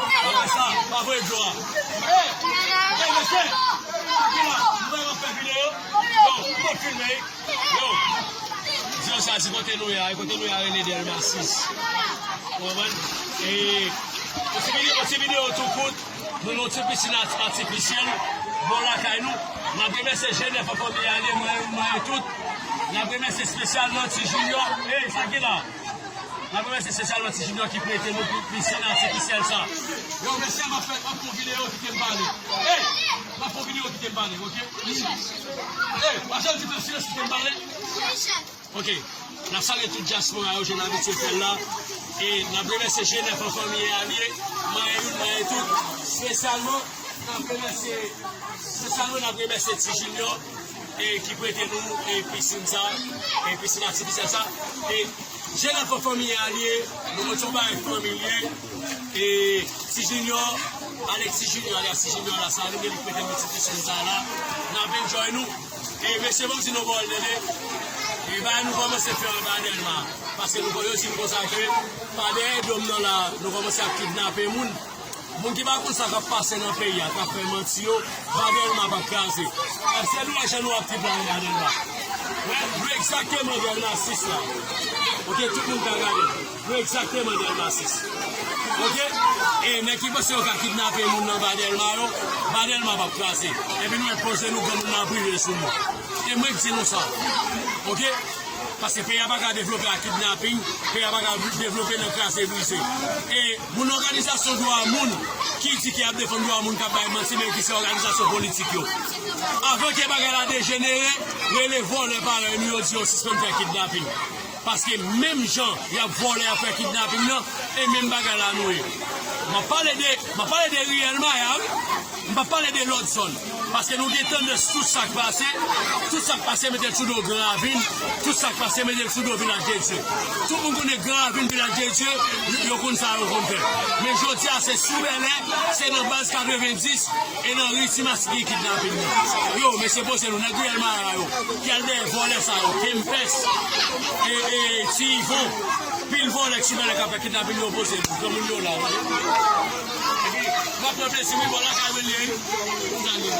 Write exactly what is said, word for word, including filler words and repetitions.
Apre sa, pa voye dlo a. Ey! Ey, mesye! Ki la? Nou pa fè videyo? Yo, ou pa filme, ey? Yo! Di yo sa, di kote nou ye a, kote nou ye a rele Dèlma sis. Ou konprann? E, yon ti videyo, yon ti videyo tou kout. Nou nan yon ti pisin ati-, atifisyèl bò lakay nou. N ap remèsye G nèf an fanmi a, li, mwen, mwen tout. N ap remèsye espesyalman Ti Junior. Ey, sa ki la? N ap remèsye espesyalman Ti Junior ki prete nou pi-, pisin atifisyèl sa. Yo, mesye, m ap fè, m ap fè yon videyo kite m pale. Ey! M ap fè yon videyo kite m pale, oke? Ey, pa janm di m silans kite m pale. Ok, n ap salye tout dyaspora yo, jan n abitye fè l la. E n ap remèsye G nèf an fanmi e alye, manyen youn, manyen tout. Espesyalman, n ap remèsye, espesyalman, n ap remèsye Ti Junior, e ki prete nou, e pisin sa, e pisin atifisyèl sa. E G nèf an fanmi e alye, nou konn se yon bagay fanmi l ye. E Ti Junior, Alexis Junior, alias Ti Junior la, sa li menm ki prete nou ti pisin sa la. N ap enjoy nou. E mesye, ban m di nou bagay tande. E bagay nou kòmanse fè anba Dèlma. Paske nou konn yo di m konsa ke pa dèyè do m nan la, nou kòmanse ap kidnape moun. Moun ki pa konn sa k ap pase nan peyi a, k ap fè manti yo, pa Dèlma p ap kraze. Èske nou wè jan nou ap tripe anba Dèlma? Wè, nou egzakteman Dèlma sis la. Ok, tout moun ka gade. Nou egzakteman Dèlma sis. Ok? E nèg ki panse yo ka kidnape moun nan ba Dèlma yo, ba Dèlma p ap kraze. Epi nou enpoze nou granmoun nan prive sou nou. E mwen k di nou sa. Ok? Paske peyi a pa ka devlope ak kidnaping, peyi a pa ka devlope nan kraze brize. E moun òganizasyon dwa moun ki di ke y ap defann dwa moun k ap bay manti, men ki se òganizasyon politik yo. Avan ke bagay la dejenere, rele vòlè parèy nou yo, di yo sispann fè kidnaping. Paske menm jan y ap vòlè, y ap fè kidnaping nan, e menm bagay la nou ye. M ap pale de, m ap pale de riyèl Maya, wi. M p ap pale de lòt zòn. Paske nou gen tandans tout sa k pase, tout sa k pase mete l sou do Gran Ravin, tout sa k pase mete l sou do Vilaj de Dye. Tout moun konnen Gran Ravin, Vilaj de Dye, yo konn sa yo konn fè. Men jodi a se sou Bèlè, se nan baz katrevenndis, e nan ri Ti Masik ki kidnaping nan. Yo, mesye poze nou, nèg riyèl Maya yo, ki al dèyè vòlè sa yo, Kempès, e, e, Ti Ivon, pil vòlè ki sou Bèlè k ap fè kidnaping yo poze nou, granmoun yo la, wi. Epi, m ap pran plezi, wi, bò lakay mwen li ye, wi. Konsa li ye.